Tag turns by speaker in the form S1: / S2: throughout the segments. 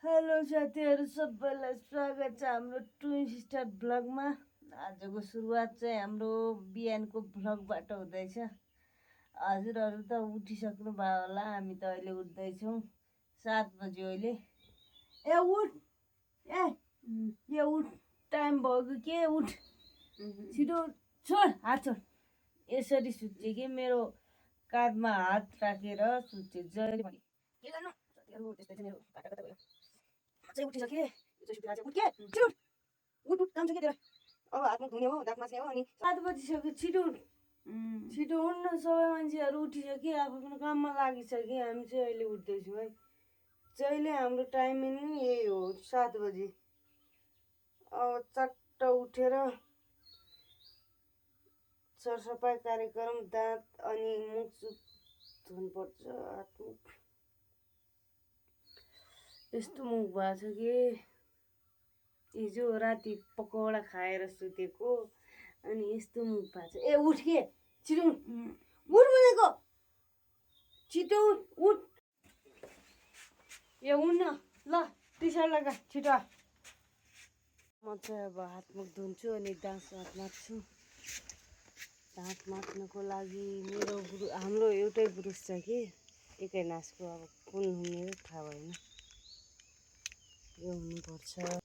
S1: Hello साथीहरू सबैलाई स्वागत छ हाम्रो ट्विन सिस्टर ब्लगमा। आजको सुरुवात चाहिँ हाम्रो बिहानको ब्लगबाट हुँदैछ। हजुरहरू त उठिसक्नु भयो होला, हामी त अहिले उठ्दैछौँ 7 बज्यो अहिले। ए उठ, ए उठ, टाइम भयो के, उठ छिटो, छोड हात छोड। यसरी सुत्थे कि मेरो काँधमा हात राखेर सुत्थे जहिले पनि। के गर्नु साथीहरू, त्यस्तै चाहिँ मेरो कता कता भयो। चाहिँ उठिसके, उठ काम छ के तेरो। अब हातमा धुने हो, दाँत मास्ने हो, अनि 7 बजिसक्यो, छिटो उठ, छिटो उठ न। सबै मान्छेहरू उठिसके, आफ्नो काममा लागिसके, हामी चाहिँ अहिले उठ्दैछौँ है। जहिले हाम्रो टाइमिङ नै यही हो, 7 बजी। अब चट्ट उठेर सरसफाइ कार्यक्रम, दाँत अनि मुख धुनुपर्छ, हात मुख। यस्तो मुख भएको छ कि हिजो राति पकौडा खाएर सुतेको, अनि यस्तो मुख भएको छ। ए उठ के, छिटो उठ, उठ भनेको, छिटो उठ, उठ। ए उठ न, ल टी सर्ट लगा छिटो। म चाहिँ अब हात मुख धुन्छु अनि दाँत माझ्छु। दाँत माझ्नको लागि हाम्रो एउटै ब्रुस छ कि एकै नासको, अब कुन हुने थाहा भएन, यो हुनुपर्छ।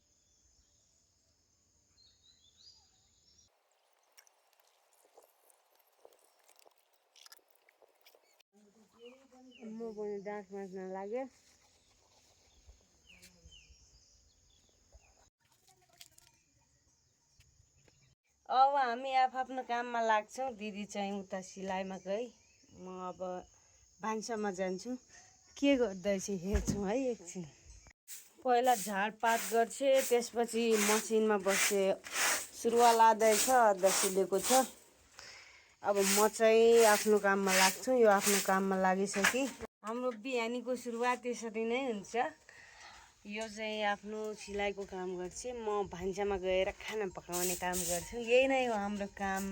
S1: म पनि दाँत माझ्न लाग्यो। अब हामी आफ्नो काममा लाग्छौँ। दिदी चाहिँ उता सिलाइमा गई, म अब भान्सामा जान्छु। के गर्दैछ हेर्छौँ है एकछिन। पहिला झाडपात गर्छ, त्यसपछि मसिनमा बसे सुरुवाल आदैछ, अदुवा सिलेको छ। अब म चाहिँ आफ्नो काममा लाग्छु। यो आफ्नो काममा लागिसके हाम्रो बिहानीको सुरुवात यसरी नै हुन्छ। यो चाहिँ आफ्नो सिलाइको काम गर्छ, म भान्सामा गएर खाना पकाउने काम गर्छु। यही नै हो हाम्रो काम।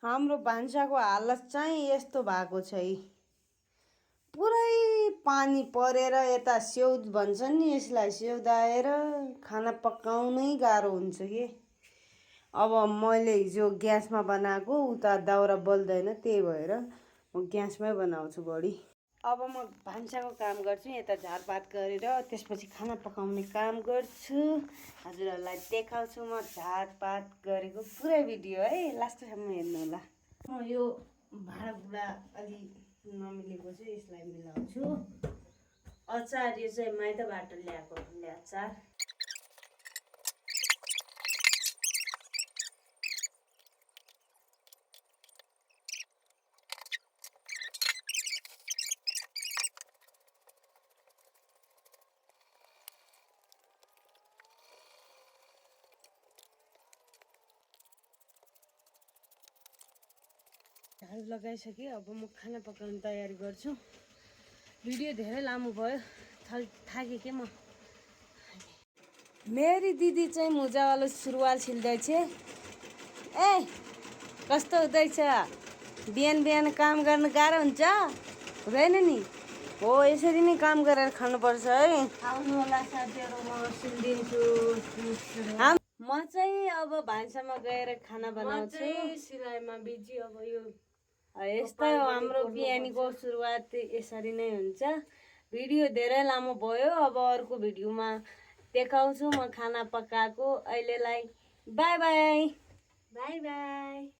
S1: हाम्रो भान्साको हालत चाहिँ यस्तो भएको छ, पुरै पानी परेर यता स्याउद भन्छन् नि, यसलाई स्याउदाएर खाना पकाउनै गाह्रो हुन्छ कि। अब मैले हिजो ग्यासमा बनाएको, उता दाउरा बल्दैन, त्यही भएर म ग्यासमै बनाउँछु बढी। अब म भान्साको काम गर्छु, यता झारपात गरेर त्यसपछि खाना पकाउने काम गर्छु। हजुरहरूलाई देखाउँछु म झारपात गरेको पुरै भिडियो है, लास्टसम्म हेर्नु होला। म यो भाँडाकुँडा अलि नमिलेको छ, यसलाई मिलाउँछु। अचार यो चाहिँ माइतबाट ल्याएको अचार। झाडु लगाइसकेँ, अब म खाना पकाउने तयारी गर्छु। भिडियो धेरै लामो भयो, थाकेँ के म। मेरी दिदी चाहिँ मुजावालो सुरुवाल छिल्दैछ। ए कस्तो हुँदैछ? बिहान बिहान काम गर्न गाह्रो हुन्छ, हुँदैन नि? हो, यसरी नै काम गरेर खानुपर्छ है। आउनु होला साथीहरू, म सिलिदिन्छु। म चाहिँ अब भान्सामा गएर खाना बनाउँछु, सिलाइमा बिजी। अब यो यस्तै हो हाम्रो बिहानीको सुरुवात, यसरी नै हुन्छ। भिडियो धेरै लामो भयो, अब अर्को भिडियोमा देखाउँछु म खाना पकाएको। अहिलेलाई बाई बाई, बाई बाई।